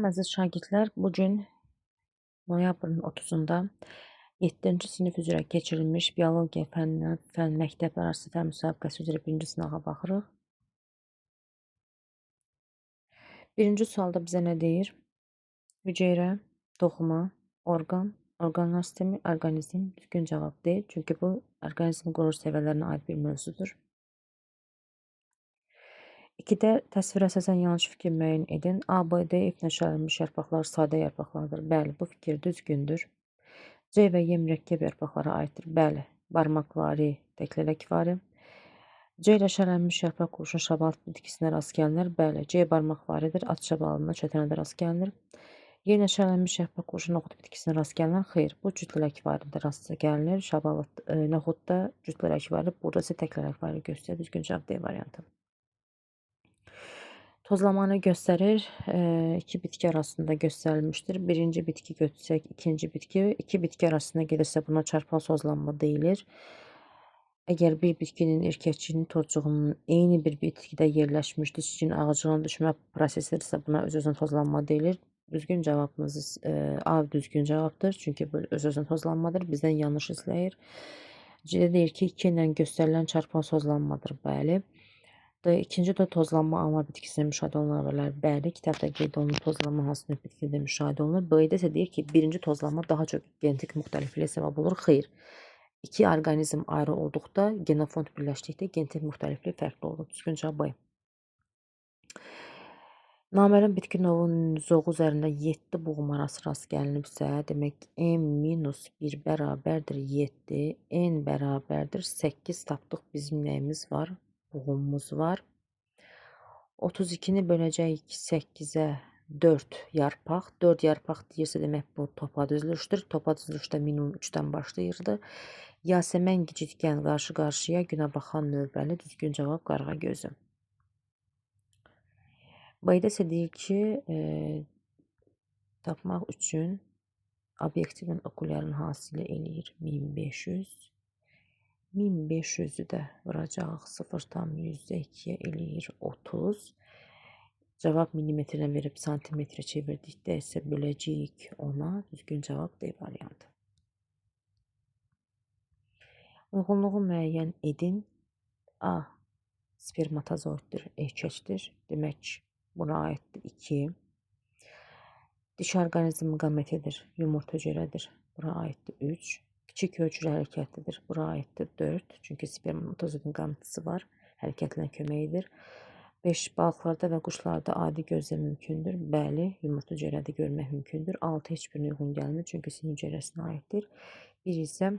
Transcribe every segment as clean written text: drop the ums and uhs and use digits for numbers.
Salam əziz şagirdlər, bu gün noyabrın 30-da 7-ci sinif üzrə keçirilmiş biologiya fənninə fən məktəblərarası fən müsabiqəsi üzrə birinci sınağa baxırıq. Birinci sualda bizə nə deyir? Hüceyrə, toxuma, orqan, orqanlar sistemi, orqanizm. Düzgün cavab deyil, çünki bu orqanizm quruluş səviyyələrinə aid bir mövzudur. 2-də təsvirə əsasən yanlış fikir müəyyən edin. A, B, D iplə şərlənmiş yarpaqlar sadə yarpaqlardır. Bəli, bu fikir düzgündür. C və Y mürəkkəb yarpaqlara aiddir. Bəli, barmaqvari, təklələkvari. C ilə şərlənmiş yarpaq quruluşun şabal bitkisinə rast gəlinir. Bəli, C barmaqvaridir. At şabalına çətənədə rast gəlinir. Y ilə şərlənmiş yarpaq quruluşun noxud bitkisinə rast gəlinir. Xeyr, bu cütlələkvarində rast gəlinir. Şabalı noxudda cütlələkvari, burada isə təklələkvari göstərir. Düzgün cavab D variantı. Tozlamanı göstərir. İki bitki arasında göstərilmişdir. Birinci bitki götürsək, ikinci bitki. İki bitki arasında gedirsə buna çarpan sozlanma deyilir. Əgər bir bitkinin erkəkçinin torcuğunun eyni bir bitkidə yerləşmiş dişçinin ağacına düşmə prosesidirsə buna öz-özünə tozlanma deyilir. Düzgün cavabımız A düzgün cavabdır. Çünki bu öz-özünə tozlanmadır. Bizdən yanlış izləyir. C deyir ki, 2 ilə göstərilən çarpan sozlanmadır. Bəli. D. İkinci də tozlanma alma bitkisinə müşahidə oluna bilər. Bəli, kitabda qeyd olunur tozlanma hansı növ bitkidə müşahidə olunur. B-də isə deyir ki, birinci tozlanma daha çox genetik müxtəlifliyə səbəb olur. Xeyr. İki orqanizm ayrı olduqda, genofond birləşdikdə genetik müxtəliflik fərqli olur. Düzgün cavab B. Naməlum bitki novunun zoğu üzərində 7 buğum arası rast gəlinibsə, demək M minus 1 bərabərdir 7, N bərabərdir 8 tapdıq. Bizim nəyimiz var? Buğumumuz var. 32-ni böləcəyik 8-ə 4 yarpaq. 4 yarpaq deyirsə, demək bu topa düzülüşdür. Topa düzülüşdə minimum 3-dən başlayırdı. Yasəmən gicitkən qarşı-qarşıya günəbaxan növbəli. Düzgün cavab qarğa gözü. B-də isə deyir ki, tapmaq üçün obyektivin okulyarın hasili eləyir 1500. 1500-ü də vuracağıq 0,2-yə eləyir 30. Cavab millimetrlə verib santimetrə çevirdikdə isə böləcəyik ona. Düzgün cavab D variantı. Uyğunluğu müəyyən edin. A spermatozoiddir, erkəkdir. Demək, buna aiddir 2. Dişi orqanizm qametidir, yumurta hüceyrədir. Buna aiddir 3. Kiçik ölçülü hərəkətlidir. Bura aiddir 4. Çünki spermatozoidin qametisi var. Hərəkətlə köməyidir. 5. Balıqlarda və quşlarda adi gözlə mümkündür. Bəli, yumurta hüceyrədə görmək mümkündür. 6 heç birinə uyğun gəlmir. Çünki sinir hüceyrəsinə aiddir. 1 isə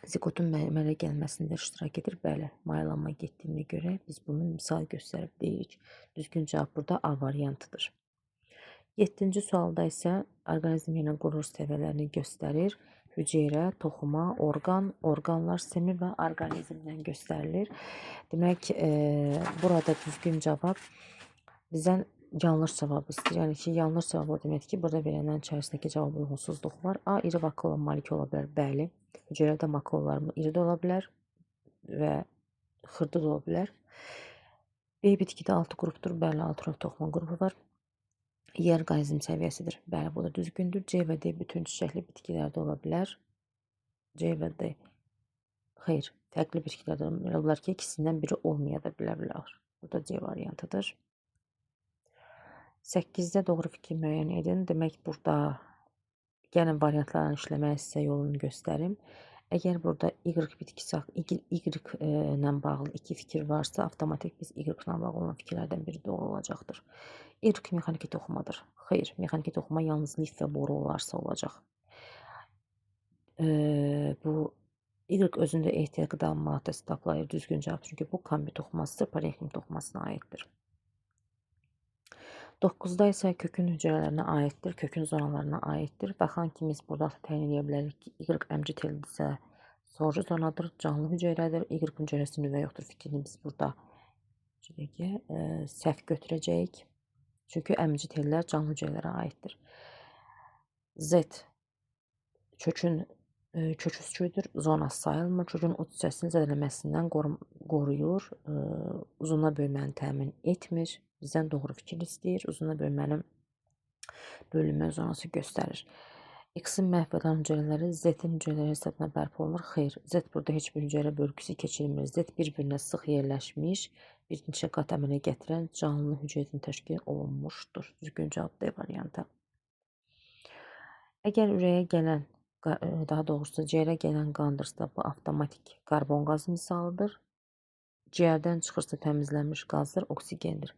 zigotun əmələ gəlməsində iştirak edir. Bəli, mayalanma getdiyinə görə biz bunu misal göstərib deyirik. Düzgün cavab burada A variantıdır. 7-ci sualda isə orqanizm yenə quruluş səviyyələrini göstərir. Hüceyrə, toxuma, orqan, orqanlar sistemi və orqanizmdən göstərilir. Demək, burada düzgün cavab bizdən yanlış cavabı istəyir. Yəni ki, yanlış cavab o deməkdir ki, burada verilən içərisindəki cavab uyğunsuzluq var. A, iri vakuola malik ola bilər. Bəli, hüceyrədə vakuollar iri də ola bilər və xırda da ola bilər. B, bitkidə 6 qrupdur. Bəli, 6 növ toxuma qrupu var. Y orqanizm səviyyəsidir. Bəli, bu da düzgündür. C və D bütün çiçəkli bitkilərdə ola bilər. C və D. Xeyr, fərqli bitkilərdə ola bilər ki, ikisindən biri olmaya da bilər. Bu da C variantıdır. 8-də doğru fikir müəyyən edin. Demək, burada gəlin variantlarını işləməyə sizə yolunu göstərim. Əgər burada Y bitkisi, Y ilə bağlı iki fikir varsa, avtomatik biz Y ilə bağlı olan fikirlərdən biri doğru olacaqdır. Y mexaniki toxumadır. Xeyr, mexaniki toxuma yalnız lif və boru olarsa olacaq. Bu Y özündə ehtiyat qida maddəsi taplayır. Düzgün cavab, çünki bu kambi toxumasıdır, parenxim toxumasına aiddir. 9-da isə kökün hüceyrələrinə aiddir, kökün zonalarına aiddir. Baxan kimi biz burada təyin edə bilərik ki, Y əmci teldirsə sorucu zonadır, canlı hüceyrədir. Y hüceyrəsi nüvə yoxdur fikrini biz burada səhv götürəcəyik. Çünki əmici tellər canlı hüceyrələrə aiddir. Z kökün kök üsküdür, zonası sayılmır. Kökün uc hissəsinin zədələməsindən qoruyur, uzunla böyüməni təmin etmir. Bizdən doğru fikir istəyir. Uzunla böyümənin bölünmə zonası göstərir. X-in məhv edən hüceyrələri Z-in hüceyrələri hesabına bərpa olunur. Xeyr, Z burada heç bir hüceyrə bölgüsü keçirmir. Z bir-birinə sıx yerləşmiş, bir neçə qat əmələ gətirən canlı hüceyrədən təşkil olunmuşdur. Düzgün cavab D variantı. Əgər ürəyə gələn, daha doğrusu ciyərə gələn qandırsa, bu avtomatik karbon qazı misalıdır. Ciyərdən çıxırsa təmizlənmiş qazdır, oksigendir.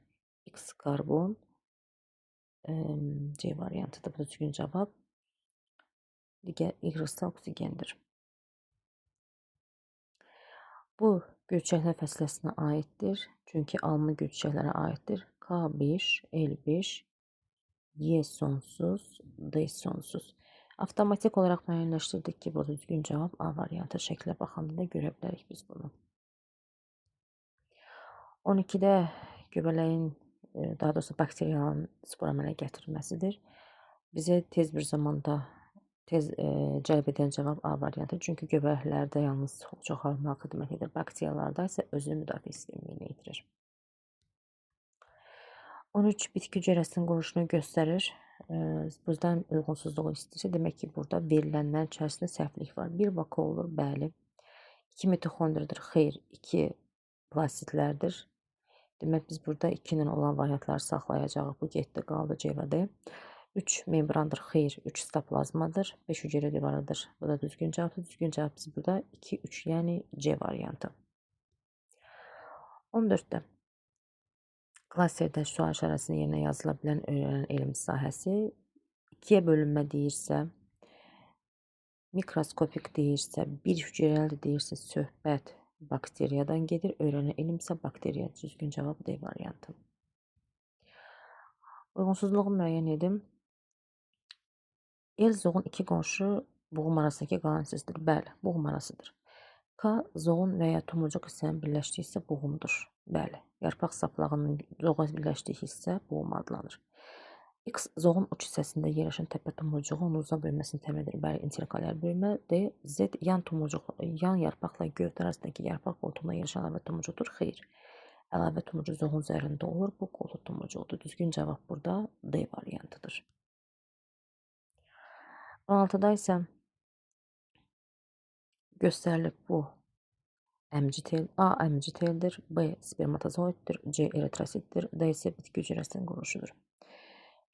X karbon, C variantıdır. Bu da düzgün cavab. Digər Y isə oksigendir. Bu gülçəklər fəsiləsinə aiddir. Çünki alma gülçəklərə aiddir. K5, L5, Y sonsuz, D sonsuz. Avtomatik olaraq müəyyənləşdirdik ki, burada düzgün cavab A variantı. Şəklə baxanda da görə bilərik biz bunu. 12-də göbələyin, daha doğrusu bakteriyaların spor əmələ gətirilməsidir. Bizə tez bir zamanda cəlb edən cavab A variantı. Çünki göbələklərdə yalnız çoxalmağa xidmət edir. Bakteriyalarda isə özünü müdafiə sistemi yerinə yetirir. 13 bitki hüceyrəsinin quruluşunu göstərir. Bizdən uyğunsuzluğu istəyirsə, demək ki, burada verilənlərin içərisində səhvlik var. 1 vakuoldur, bəli. 2 mitoxondridir, xeyr. 2 plastidlərdir. Demək, biz burada 2 ilə olan variantları saxlayacağıq. Bu getdi, qaldı C və D. 3 membrandır, xeyr. 3 sitoplazmadır, 5 hüceyrə divarıdır. Bu da düzgün cavabdır. Düzgün cavab biz burada 2, 3, yəni C variantı. 14-də klasterdə sual işarəsinin yerinə yazıla bilən öyrənilən elm sahəsi 2-yə bölünmə deyirsə, mikroskopik deyirsə, bir hüceyrəli deyirsə, söhbət bakteriyadan gedir. Öyrənilən elm isə bakteriya. Düzgün cavab D variantı. Uyğunsuzluğu müəyyən edim. L zoğun iki qonşu buğum arasındakı qalan hissəsidir. Bəli, buğum arasıdır. K zoğun və ya tumurcuq hissənin birləşdiyi hissə buğumdur. Bəli, yarpaq saplağının zoğa birləşdiyi hissə buğum adlanır. X zoğun uç hissəsində yerləşən təpə tumurcuğu onun uzun bölməsini təmin edir. Bəli, interkalyar bölmə. D, Z yan tumurcuq, yan yarpaqla gövdə arasındakı yarpaq qoltuğunda yerləşən əlavə tumurcuqdur. Xeyr. Əlavə tumurcuq zoğun üzərində olur. Bu qoltuq tumurcuğudur. Düzgün cavab burada D variantıdır. 16-da isə göstərilib bu əmici tel, A əmici teldir, B spermatozoiddir, C eritrositdir, D isə bitki hüceyrəsinin quruluşudur.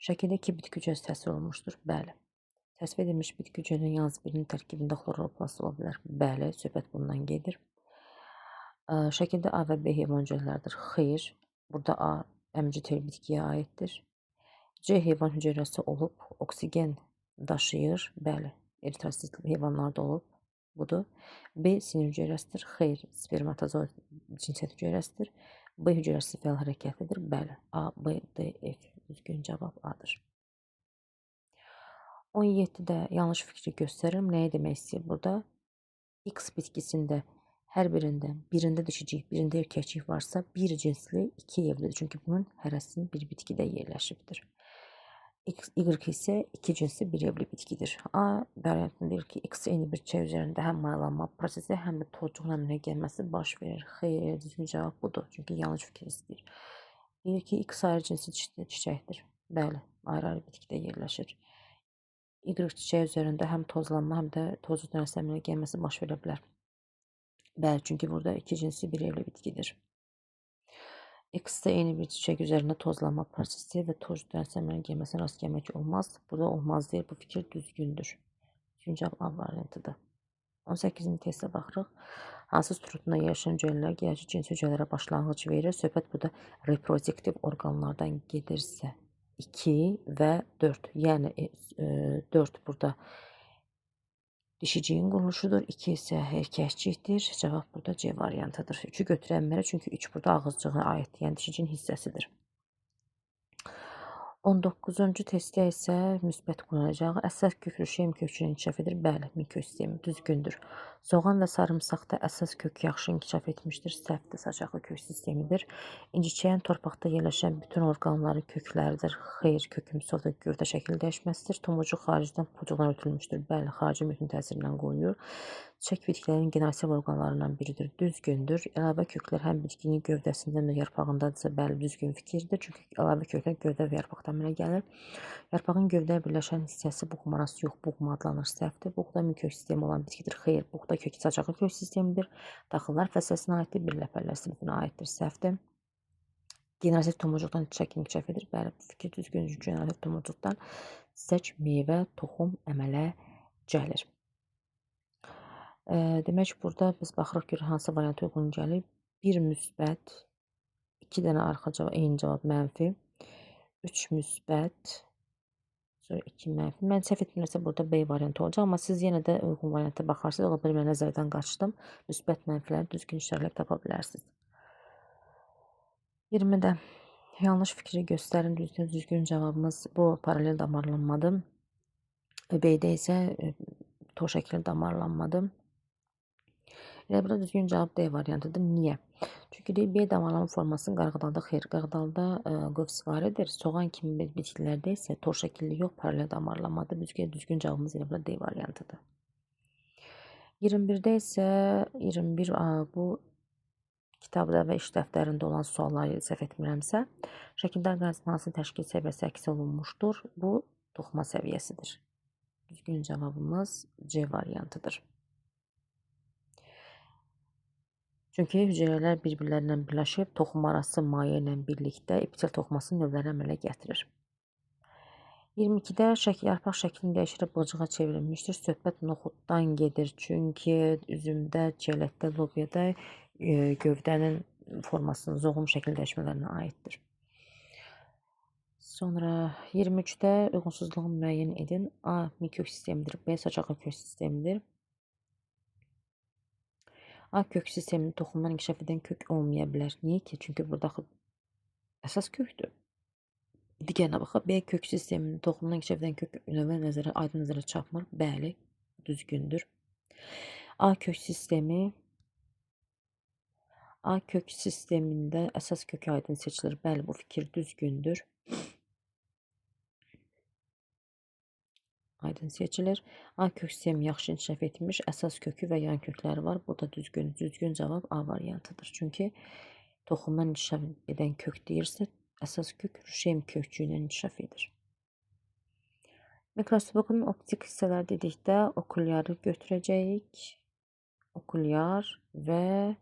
Şəkildə iki bitki hüceyrəsi təsvir olunmuşdur. Bəli. Təsvir edilmiş bitki hüceyrənin yalnız birinin tərkibində xloroplast ola bilər. Bəli, söhbət bundan gedir. Şəkildə A və B heyvan hüceyrələridir. Xeyr, burada A əmici tel bitkiyə aiddir. C heyvan hüceyrəsi olub, oksigen daşıyır. Bəli, eritrosit heyvanlarda olub. Budur. B sinir hüceyrəsidir. Xeyr, spermatozoid cinsiyyət hüceyrəsidir. B hüceyrəsi fəal hərəkətlidir. Bəli, A, B, D, F. Düzgün cavab A-dır. 17-də yanlış fikri göstərirəm. Nəyi demək istəyir burada? X bitkisində hər birində, birində dişicik, birində erkəkcik varsa, bir cinsli iki evlidir. Çünki bunun hərəsinin bir bitkidə yerləşibdir. X, Y isə iki cinsli bir evli bitkidir. A variantında deyir ki, X eyni bir çiçək üzərində həm mayalanma prosesi, həm də toycuğun əmələ gəlməsi baş verir. Xeyr, düzgün cavab budur. Çünki yanlış fikir istəyir. Deyir ki, X ayrı cinsli çiçəkdir. Bəli, ayrı-ayrı bitkidə yerləşir. Y çiçəyi üzərində həm tozlanma, həm də toycuq dənəsi əmələ gəlməsi baş verə bilər. Bəli, çünki burada iki cinsli bir evli bitkidir. X-də eyni bir çiçək üzərində tozlanma prosesi və toycuq dənəsi əmələ gəlməsinə rast gəlmək olmaz. Burada olmaz deyir, bu fikir düzgündür. Düzgün cavab A variantıdır. 18-ci testə baxırıq. Hansı strukturda yerləşən hüceyrələr gələcək cinsi hüceyrələrə başlanğıc verir? Söhbət burada reproduktiv orqanlardan gedirsə 2 və 4. Yəni 4 burada dişiciyin quruluşudur, 2 isə erkəkcikdir. Cavab burada C variantıdır. 3-ü götürənmərə, çünki 3 burada ağızcığa aiddir, yəni dişicinin hissəsidir. 19-cu testdə isə müsbət qurulacağı əsas kök rüşeym kökünün inkişaf edir. Bəli, mikro sistemi düzgündür. Soğan və sarımsaqda əsas kök yaxşı inkişaf etmişdir. Səhvdir, saçaqlı kök sistemidir. İnciçəyin torpaqda yerləşən bütün orqanları kökləridir. Xeyr, kökümsü orada gövdə şəkil dəyişməsidir. Tumurcuq xaricdən pulcuqdan örtülmüşdür. Bəli, xarici mühitin təsirindən qoruyur. Çiçək bitkilərinin generativ orqanlarından biridir. Düzgündür. Əlavə köklər həm bitkinin gövdəsində, həm də yarpağındadırsa, bəli, düzgün fikirdir. Çünki əlavə köklər gövdə və yarpaqdan əmələ gəlir. Yarpağın gövdəyə birləşən hissəsi buğmarası yox, buğma adlanır. Səhvdir. Buğda kök sistemi olan bitkidir. Xeyr, buğda kökü saçaqlı kök sistemidir. Daxıllar fəsləsinə aiddir, bir ləpərlər sinifinə aiddir. Səhvdir. Generativ tomurcuqdan çiçək inkişaf edir. Bəli, bu fikir düzgündür. Generativ tomurcuqdan çiçək, meyvə, toxum əmələ gəlir. Demək, burada biz baxırıq ki, hansı varianta uyğun gəlir. 1 müsbət, 2 dənə arxa cavab, eyni cavab mənfi, 3 müsbət, sonra 2 mənfi. Mən səhv etmirəmsə burada B variantı olacaq, amma siz yenə də uyğun varianta baxarsınız. Ola bilər mən nəzərdən qaçdım. Müsbət mənfiləri düzgün işlərlə tapa bilərsiniz. 20-də yanlış fikri göstərin. Düzgün cavabımız bu paralel damarlanmadır. B-də isə tor şəkilli damarlanmadır. Elə burada düzgün cavab D variantıdır. Niyə? Çünki deyir, B damarlanma formasının qarğıdalda xeyr, qarğıdalda qövsvaridir. Soğan kimi bitkilərdə isə tor şəkilli yox, paralel damarlanmadır. Düzgün cavabımız elə burada D variantıdır. 21-də isə 21 bu kitabda və iş dəftərində olan sualları səhv etmirəmsə, şəkildə orqanizmin hansı təşkil səviyyəsi əks olunmuşdur? Bu toxuma səviyyəsidir. Düzgün cavabımız C variantıdır. Çünki hüceyrələr bir-birlərindən birləşib toxumarası maye ilə birlikdə epitel toxumasının növləri əmələ gətirir. 22-də yarpaq şəklini dəyişərək bıcığa çevrilmişdir. Söhbət noxuddan gedir. Çünki üzümdə, çiyələkdə, lobiyada gövdənin formasının zoğum şəkil dəyişmələrinə aiddir. Sonra 23-də uyğunsuzluğu müəyyən edin. A. Kök sistemidir. B. Saçaqlı kök sistemidir. A kök sisteminin toxumdan inkişaf edən kök olmaya bilər. Niyə ki? Çünki burada əsas kökdür. Digərinə baxaq. B kök sisteminin toxumdan inkişaf edən kök növə nəzərə, aydın nəzərə çarpmır. Bəli, düzgündür. A kök sistemi A kök sistemində əsas kök aydın seçilir. Bəli, bu fikir düzgündür. Aydın seçilir. A kök sistemi yaxşı inkişaf etmiş, əsas kökü və yan kökləri var. Bu da düzgün. Düzgün cavab A variantıdır. Çünki toxumdan inkişaf edən kök deyirsə, əsas kök rüşeym kökçüyü ilə inkişaf edir. Mikroskopun optik hissələri dedikdə okulyarı götürəcəyik. Okulyar və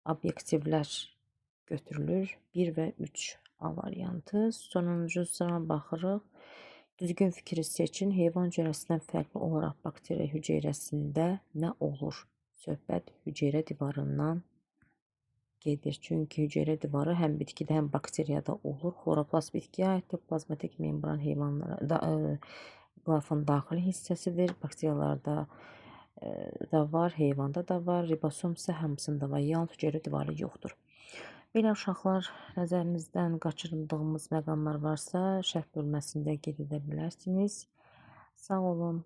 obyektivlər götürülür. 1 və 3 A variantı. Sonuncusuna baxırıq. Düzgün fikri seçin. Heyvan hüceyrəsindən fərqli olaraq bakteriya hüceyrəsində nə olur? Söhbət hüceyrə divarından gedir. Çünki hüceyrə divarı həm bitkidə, həm bakteriyada olur. Xloroplast bitkiyə aiddir. Plazmatik membran heyvanlara da, qlafın daxili hissəsidir. Bakteriyalarda da var, heyvanda da var. Ribosom isə hamısında var. Yalnız hüceyrə divarı yoxdur. Belə uşaqlar, nəzərinizdən qaçırdığımız məqamlar varsa, şərh bölməsində qeyd edə bilərsiniz. Sağ olun.